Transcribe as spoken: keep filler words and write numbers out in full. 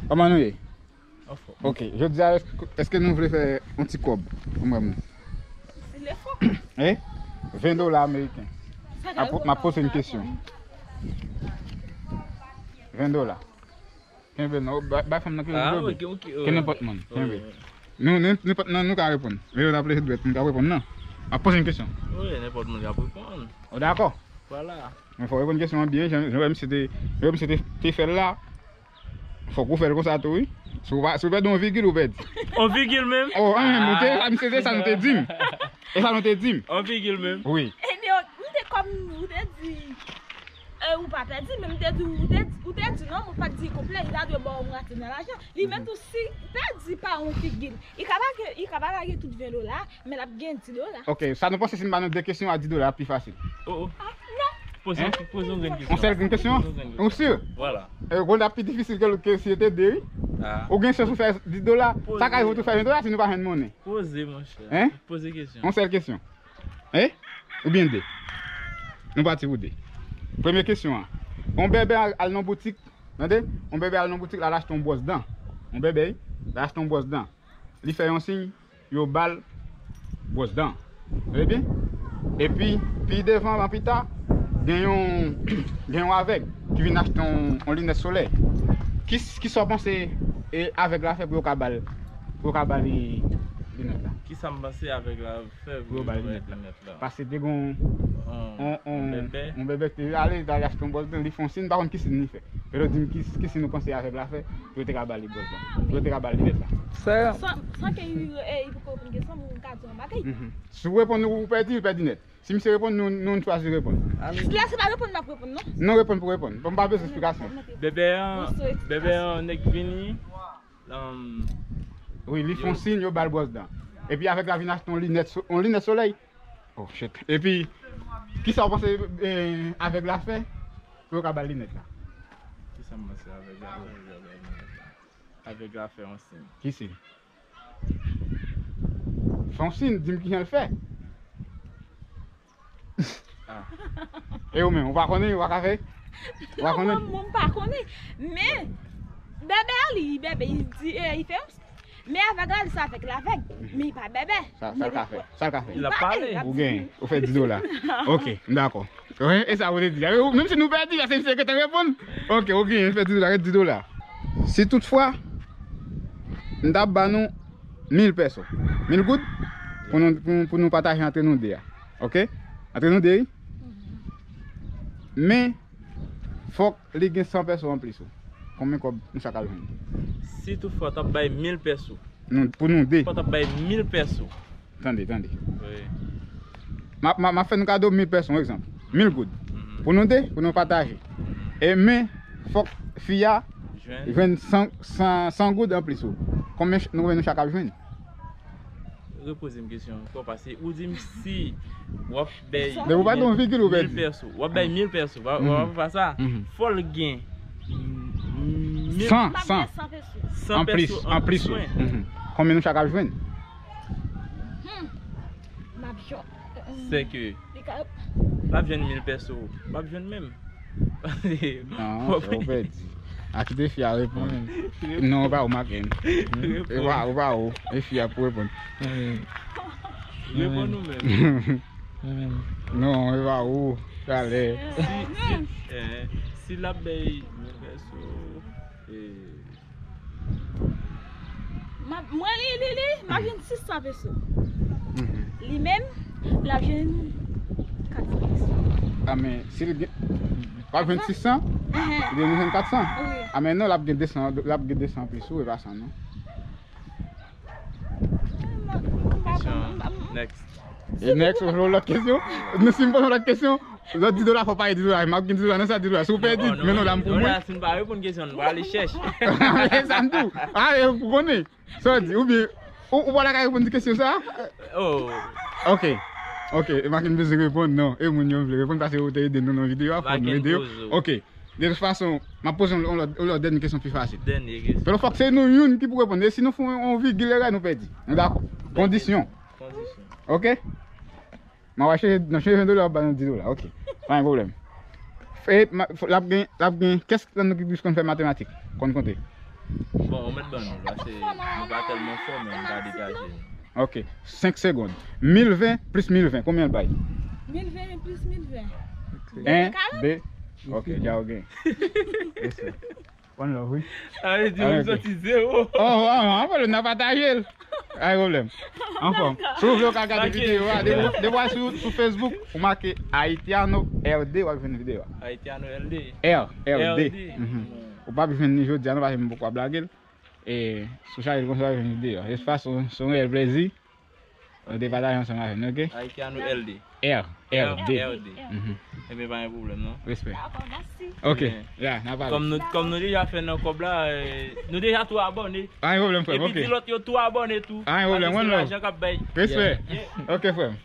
Kòman nou ye? Ok, jodi a, èske, èske nou vle fè yon ti kòb? Mwen menm. Eh? Ven dola ameriken. M ap poze n kesyon. Ven dola. Kenbe non, bay, bay fanm nan kenbe. Ah, ok, ok. Ke nenpòt moun. Kenbe. Nou, nen-, nenpòt nan nou ka reponn. Lè yo t ap leve dwèt, moun ka reponn nan. M ap poze n kesyon. Wi, nenpòt moun ka reponn. Ou dakò? Vwala. Men fò w reponn kesyon an byen, jan, jan misye te, jan misye te, te fè l la. Fòk ou fè l konsa tou, wi. Si w pa, si w pèdi yon vigil, ou pèdi. Yon vigil menm? Oh, an menm, ok? Ah. Sa misye te, sa nou te di m. E sa nou te di m. Yon vigil menm? Wi. E men, ou te kòm, ou te di, e, ou pa pèdi, men m te di, ou te, ou te di non, ou pa t di konplè, li ta dwe ba w yon mwatye nan lajan. Li menm tou, si pèdi pa yon vigil, li ka pa gen, li ka pa lage tout ven dola, men l ap gen di dola. Ok, sa nou panse si n ba nou de kesyon a di dola, ap pi fasil? Oh, oh. Ah, non. Poze, hein? Poze yon grenn kesyon. Yon sèl grenn kesyon? Poze yon grenn kesyon. Ou si? Vwala. E, bon, ap pi difisil ke, ke si yo te de, wi. Ah. Ou gen chans ou fè di dola. Poze. Sa ka rive ou tou fè ven dola si nou pa jwenn monnen. Poze, monchè. Hein? Poze kesyon. Yon sèl kesyon. Eh? Oubyen de? Nou pati pou de. Premye kesyon an. Yon bèbè al, al nan boutik, tande? Yon bèbè al nan boutik, l al achte yon bwòs dan. Yon bèbè, wi, l al achte yon bwòs dan. Li fè yon siy, yo ba l bwòs dan. Tande byen? Epi, pi devan, anvan pita, gen yon, gen yon avèg ki vin achte yon, yon linèt solèy. Ki, kisa w panse, e, avèg la fè pou yo ka ba l, pou yo ka ba li linèt la? Kisa m panse avèg la fè pou yo ba l linèt la? Paske te gon yon, yon, yon bèbè, yon bèbè ki te ale, li t ale achte yon bwòs dan, li fè yon siy, m pa konn ki siy li fè. Epi yo di m ki, ki siy nou panse avèg la fè, pou yo te ka ba li bwòs dan. Pou yo te ka ba l linèt la. Sa, sa ke li, e, li poko konn kesyon, m ka di yon bagay. Mhm. Si w reponn ou pèdi, ou pèdi nèt. Si misye reponn, nou, nou chwazi reponn. Jis la, se pa reponn m ap reponn, non? Non, reponn pou reponn. Bon, m pa bezwen esplikasyon. Bèbè an, bèbè an, nèg vini. Wi, li fè yon siy, yo ba l bwòs dan. Epi avèg la vin achte yon linèt so-, yon linèt solèy. Oh, shit. Epi, kisa w panse, eh, avèg la fè pou yo ka ba l linèt la? Kisa m panse avèg la fè pou yo ka ba l linèt la? Avèg la fè yon siy. Ki siy? Fè yon siy, di m kijan l fè. Ah. E ou menm, ou pa konnen, ou pa ka fè? Ou pa konnen? Non, mwen, mwen pa konnen. Men, bèbè a li, bèbè, li di, e, li fè yon, men avèg la, li se avèg lavèg, men li pa bèbè. Sa, sa l ka fè? Sa l ka fè? Li pa pale. Ou gen, ou fè di dola. Ok, m dakò. Wi, e sa ou te di. Menm si nou pèdi, paske misye gentan reponn. Ok, ou gen, ou fè di dola, ret di dola. Si toutfwa, m t ap ba nou mil pèso. Mil goud pou nou, pou, pou nou pataje antre nou de a. Ok? Antre nou de, wi. Men, fòk li gen san pèso anplis ou. Konbyen kòb nou chak ap jwenn? Si toutfwa w t ap bay mil pèso. Nou, pou nou de. Fò w t ap bay mil pèso. Tande, tande. Wi. M ap, m ap, m ap fè nou kado mil pèso, yon egzanp. Mil goud. Mhm. Pou nou de, pou nou pataje. E men, fòk fi a jwenn san, san, san goud anplis ou. Konbyen ch-, nou, konbyen nou chak ap jwenn? Repoze m kesyon ankò, paske ou di m si w ap bay mil pèso, w ap bay mil pèso, w ap, w ap fè sa, fò l gen mil. San, san. San pèso anplis mwen. Konbyen nou chak ap jwenn? Hmm. M ap jwenn. Sèke l ap jwenn mil pèso, m ap jwenn menm. Non, ou pèdi. A kite fi a reponn. Non, ou pa ou, Maken. Ou pa ou, ou pa ou. E fi a pou reponn. Reponn ou menm. Non, e pa ou. Talè. Si, si, eh, si l ap bay mil pèso, eh, M ap, mwen, li, li, li, m ap jwenn sis san peso. Mhm. Li menm, l ap jwenn kat san peso. A, men, si li gen, w ap jwenn sis san, li gen jwenn kat san. Wi. A, men non, l ap gen de san, l ap gen de san plis ou, e pa sa, non. Kesyon next. E next, ou vle lòt kesyon? Nou, si m poze lòt kesyon, lòt di dola, fò pa di dola. M ap gen di dola, nan sa di dola. Si w pèdi, men non, la m pou mwen. Si n pa reponn kesyon, nou prale chèch. E sa m di w. A, e ou konnen. Sa w di, oubyen, ou, ou pa ta ka reponn ti kesyon sa? Oh. Ok. Ok, e Maken bezwen reponn, non. E moun yo vle reponn, paske ou te ede nou nan videyo a, fò nou ede yo. Ok. De tout fason, m ap poze yon, yon lòt, yon lòt dènye kesyon pi fasil. Dènye kesyon. Paske fòk se nou youn ki pou reponn. E si nou fè yon, yon vigil erè, nou pèdi. Nou dakò? Kondisyon. Kondisyon. Ok? M a chanje, nan chanje ven dola, w ap ba nou di dola. Ok. Pa gen pwoblèm. E, ma, fò, l ap gen, l ap gen, kès nan nou ki plis konn fè matematik? Konn konte? Bon, ou mèt ban nou, paske nou pa tèlman fò, men nou ka degaje nou. Ok, senk segonn. Mil ven plis mil ven, konbyen l bay? Mil ven plis mil ven. En, de, ok, dja ou gen. Respè. One love, wi. Sa vle di, ou soti zewo. Oh, oh, oh, oh, nou pataje l. Ay, pwoblèm. Anfòm. Si w vle, ou ka gade videyo a. Depi, depi w al sou, sou Facebook, ou make Haitiano R D, w ap jwenn videyo a. Haitiano L D. R, R D. R D. Mhm. Ou p ap jwenn ni jodi a, non, paske m poko ap lage l. E, si w chaje l konsa, w ap jwenn videyo a. Espas, se yon, se yon reyèl plezi. Nou te pataje ansanm avè nou, ok? Haitiano L D. R, R D. R D. Mhm. Ebyen, pa gen pwoblèm, non. Respè. Dakò, mèsi. Ok, ya, n a pale. Kòm nou, kòm nou deja fè nan kòb la, eh, nou deja tou abòne. Pa gen pwoblèm, frè m, ok. Epi di lòt yo tou abòne tou. Pa gen pwoblèm, one love. Paske se lajan k ap bay. Respè. Yeah. Ok, frè m.